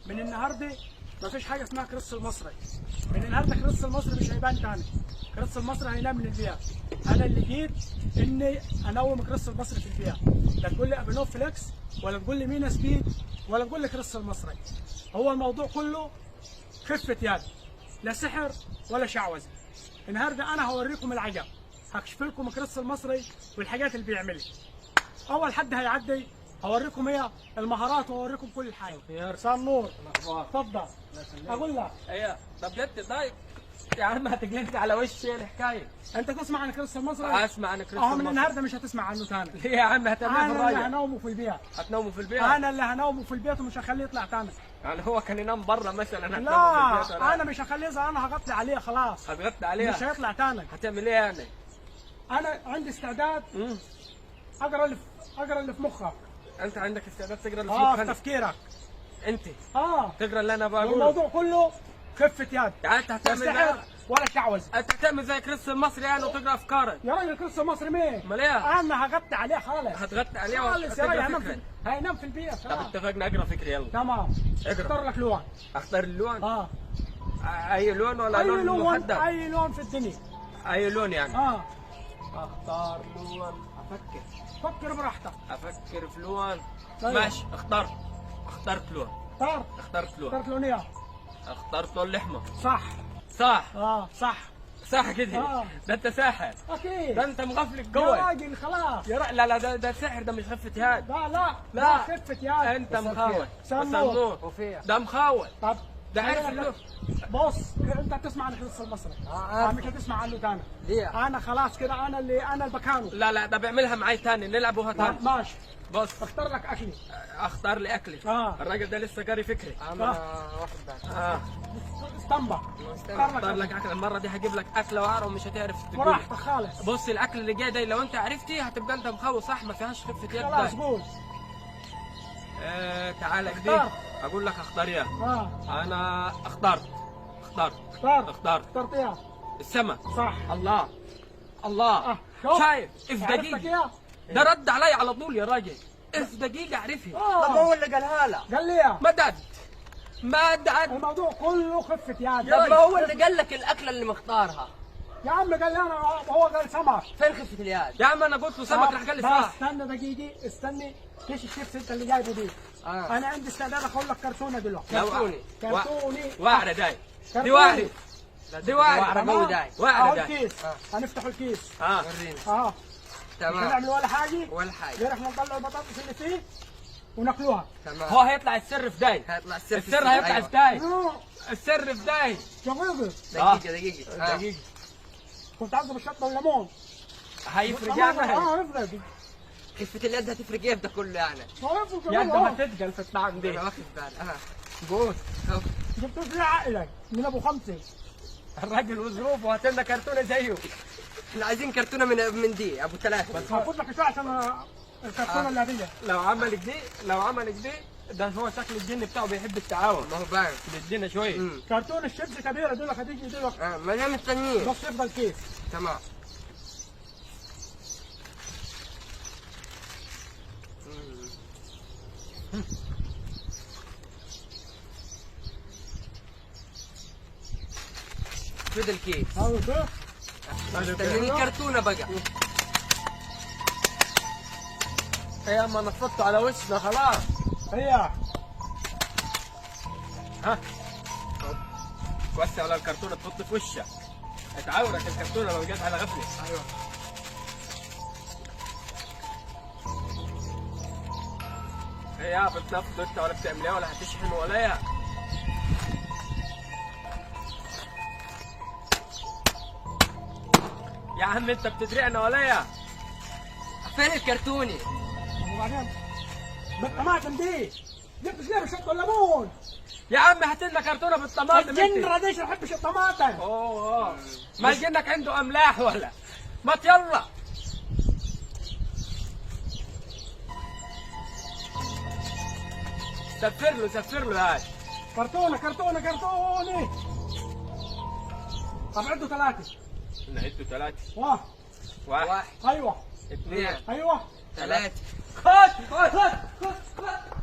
من النهارده مفيش حاجة اسمها كريس المصري. من النهارده كريس المصري مش هيبان تاني. كريس المصري هينام من البيئة. انا اللي جيت اني انوم كريس المصري في البيئة. لا تقول لي ابينوف فليكس ولا تقول لي مينا سبيد ولا تقول لي كريس المصري. هو الموضوع كله خفه يد، لا سحر ولا شعوذه. النهارده انا هوريكم العجب، هكشف لكم كريس المصري والحاجات اللي بيعملها. اول حد هيعدي هوريكم ايه المهارات وهوريكم كل حاجة. مساء النور. اتفضل. اقول لك ايوه. طب جبت طيب يا عم هتجلد على وشي الحكاية. انت تسمع عن كريس المصري؟ اسمع عن كريس اهو من المصري. النهارده مش هتسمع عنه ثاني. ليه يا عم؟ هتعمل ايه في انا اللي الراية؟ هنومه في البيت. هتنومه في البيت؟ انا اللي هنومه في البيت ومش هخليه يطلع ثاني. يعني هو كان ينام بره مثلا؟ هتنومه في البيت؟ لا انا مش هخليه يظهر، انا هغطي عليه خلاص. هتغطي عليه؟ مش هيطلع ثاني. هتعمل ايه يعني؟ انا عندي استعداد اقرا اللي في مخك. انت عندك استعداد تقرا اللي في مخك؟ في تفكيرك انت. تقرا اللي انا بقوله. الموضوع كله خفه يد. يعني انت هتعمل سحر ولا شعوذه. انت هتعمل زي كريس المصري يعني وتقرا افكارك؟ يا راجل كريس المصري مين؟ امال ايه؟ انا هغطي عليه خالص. هتغطي عليه خالص يا راجل. هينام في البيت. طب اتفقنا، اقرا فكري يلا. تمام. اقرا. اختار لك لون. اختار اللون؟ اي لون ولا أي لون محدد؟ اي لون في الدنيا. اي لون يعني؟ اختار لون. افكر. فكر براحتك. افكر في لون. طيب. ماشي، اخترت لون. اخترت لون. اخترت لون ايه؟ اخترت لون الاحمر. صح. صح. صح. صح كده. ده انت ساحر. اكيد. ده انت مغفلك قوي يا راجل خلاص. يا راجل. لا لا ده سحر، ده مش خفة يد. لا لا لا خفة يد. انت مخاول. سنور. ده مخاول. طب ده عارف اللون. بص انت هتسمع عن كريس المصري. مش هتسمع عنه ثاني. ليه؟ انا خلاص كده، انا اللي بكانه. لا لا ده بيعملها معاي ثاني، نلعبوها ثاني. ماشي. بص اختار لك اكلي. اختار لي اكلي. الراجل ده لسه قاري فكري. انا واخد بالي. اسطمبة. اختار لك اكل. المرة دي هجيب لك اكله وعره ومش هتعرف تقول. براحتك خالص. بص الاكل اللي جاي ده لو انت عرفتي هتبقى انت مخوي صح، ما فيهاش خفه يد. خلاص قول. تعالى كده اقول لك اختار ايه. انا اخترت. اخترت ايه؟ السمك. صح. الله الله. شايف؟ في دقيقة ده رد علي على طول يا راجل. في دقيقة عرفها. طب هو اللي قالها لك. قال لي ايه؟ مدد مدد. الموضوع كله خفة يد. طب ما هو اللي قال لك الأكلة اللي مختارها. يا عم قال لي انا، هو قال سمك. فين خفة اليد؟ يا عم انا قلت له سمك راح قال لي صح. استنى دقيقة، استني. كيس الشيبس انت اللي جايبه دي. انا عندي استعداد اخد لك كرتونة دلوقتي. كرتوني. وعرة داي. دي وعرة. دي وعرة. قوي داي. وعرة داي. الكيس. هنفتح الكيس. ورينا. تمام. مش هنعمل ولا حاجة. ولا حاجة. غير احنا نطلع البطاطس اللي فيه وناكلوها. تمام. هو هيطلع السر في داي. هيطلع السر. السر هيطلع في داي. السر في داي. دقيقة. دقيقة دقيقة. كنت عايزه بالشطة والليمون. هيفرق يعني. هيفرق. خفة اليد هتفرق ايه في ده كله يعني؟ يا انت هتتقل في الطعم دي. انا واخد بالي. قول. جبت لي عقلك من ابو خمسة. الراجل وظروفه، هات لنا كرتونة زيه. احنا عايزين كرتونة من دي ابو ثلاثة. بس هاخد لك شوية عشان الكرتونه اللي هديه. لو عمل كده ده هو شكل الجن بتاعه بيحب التعاون. ما هو باين بيدينا شوية. كرتون الشيبس كبيرة دول هتيجي دول. ما انا مستنيين. بس يفضل كيس. تمام. خد الكيس. مستنيين كرتونة بقى. يا ما نفضته على وشنا خلاص. هيا. ها وسع على الكرتونه تحط في وشك. اتعورك الكرتونه لو جت على غفلة. ايوه. هي بتنفض انت ولا بتعمل ايه ولا هتشحن ولا ايه؟ يا عم انت بتدرعنا ولا ايه؟ فين الكرتوني؟ وبعدين بالطماطم دي جبت ليه بالشطه والليمون؟ يا عم هات لنا كرتونة بالطماطم. الجن راديش ما يحبش الطماطم. اوه ما جنك عنده املاح ولا ما يلا. سفر له سفر له هاي. كرتونة كرتونة كرتونة. طب عدوا ثلاثة. نعدوا ثلاثة. واحد. ايوه. اثنين. ايوه. ثلاثة. خد خد خد خد.